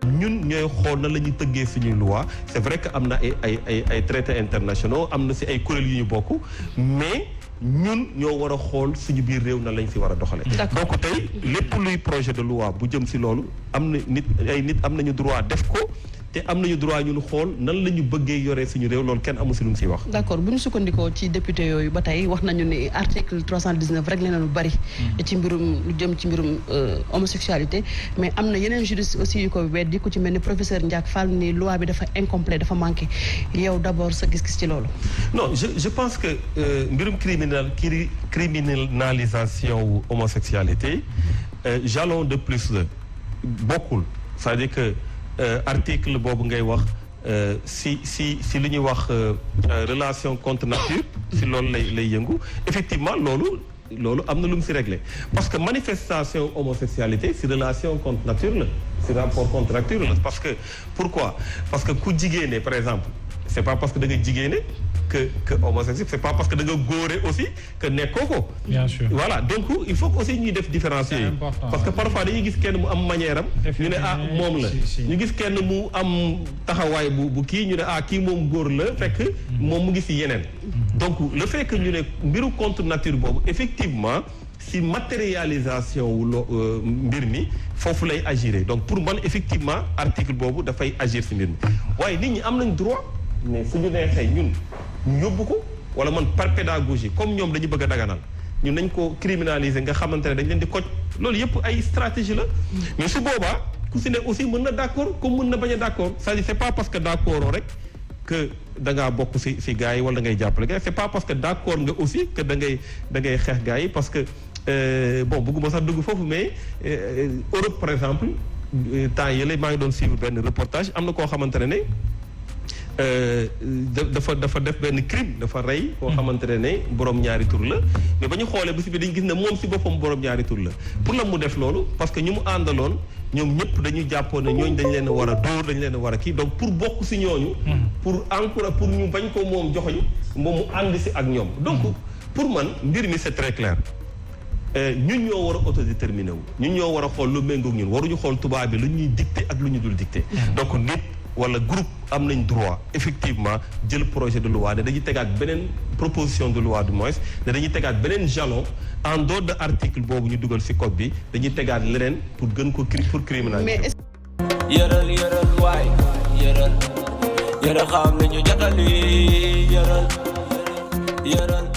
ñun ñooy xool na la ñuy tëggee suñuy loi c'est vrai que am na ay traités internationaux am na si ay kuréel yu ñu bokk mais ñun ñoo war a xool suñu biir réew na lañ si war a doxale donc tey lépp luy projet de loi bu jëm si loolu am na nit am nañu droit def ko te am nañu droit ñun xool nan la ñu bëggee yoree suñu réew loolu kenn amu si lu mu siy wax. d'accord bu ñu sukkandikoo ci député yooyu ba tey wax nañu ni article 319 réglé na lu bari. ci mbirum lu jëm ci mbirum homosexualité mais am na yeneen juristes aussi yu ko weddi ku ci mel ni professeur Ndiak Fall ni loi bi dafa incomplet dafa manqué yow d'abord sa gis-gis ci loolu. non je pense que mbirum criminalisation wu homosexualité jalon de plus la bokkul c'est-à-dire que. Article boobu ngay wax si li ñuy wax relation contre nature si loolu lay yëngu effectivement loolu am na lu mu si réglé parce que manifestation homosexualité si relation contre nature la si rapport contre nature la parce que pourquoi parce que ku jigéene par exemple c'est pas parce que da nga jigéene que homosexuel c'est pas parce que da nga góore aussi que nekkoo ko. bien sûr voilà donc il faut que aussi ñuy def différence yooyu parce que parfois dañuy gis kenn mu am manière am ñu ne moom la ñu gis kenn mu am taxawaay bu kii ñu ne kii moom góor la fekk moom mu ngi si yeneen donc le fait que ñu ne mbiru contre nature boobu effectivement si matérialisation wu mbir mi foofu lay agir donc pour man effectivement article boobu dafay agir si mbir mi waaye nit ñi am nañ droit mais suñu neexee ñun ñu yóbbu ko wala man par pédagogie comme ñoom dañu bëgg a daganal ñun nañ ko criminaliser nga xamante ne dañ leen di koj loolu yëpp ay stratégie la mais su boobaa ku si ne aussi mën na d'accord comme mën na bañ a d'accord c'est-à-dire c'est pas parce que d'accord rek que da ngaa bokk si gars yi wala da ngay jàppale gars yi c'est pas parce que d'accord nga aussi que da ngay xeex gars yi parce que bon bëgguma sax dugg foofu mais Europe par exemple temps yële maa ngi doon suivre benn reportage am na koo xamante ne dafa def benn crime dafa rey koo xamante ne borom ñaari tur la mais ba ñu xoolee ba si bi dañu gis ne moom si boppam borom ñaari tur la pour la mu def loolu parce que ñu mu àndaloon ñoom ñëpp dañu jàppoon ne ñooñu dañ leen a war a dóor dañ leen a war a kii donc pour bokk si ñooñu pour encourager pour ñu bañ ko moom joxoñu moom mu ànd si ak ñoom donc pour man mbir mi c'est très clair ñun ñoo war a autodéterminer wu ñun ñoo war a xool lu méngoog ñun waruñu xool tubaab bi lu ñuy dicter ak lu ñu dul dicter donc nit wala groupe am nañ droit effectivement jël projet de loi ne dañuy tegaat beneen proposition de loi du moins ne dañuy tegaat beneen jalon en dehors de article boobu ñu dugal ci code bi dañuy tegaat leneen pour gën ko pour criminaliser. yëral waay yëral xam nañu jotali yëral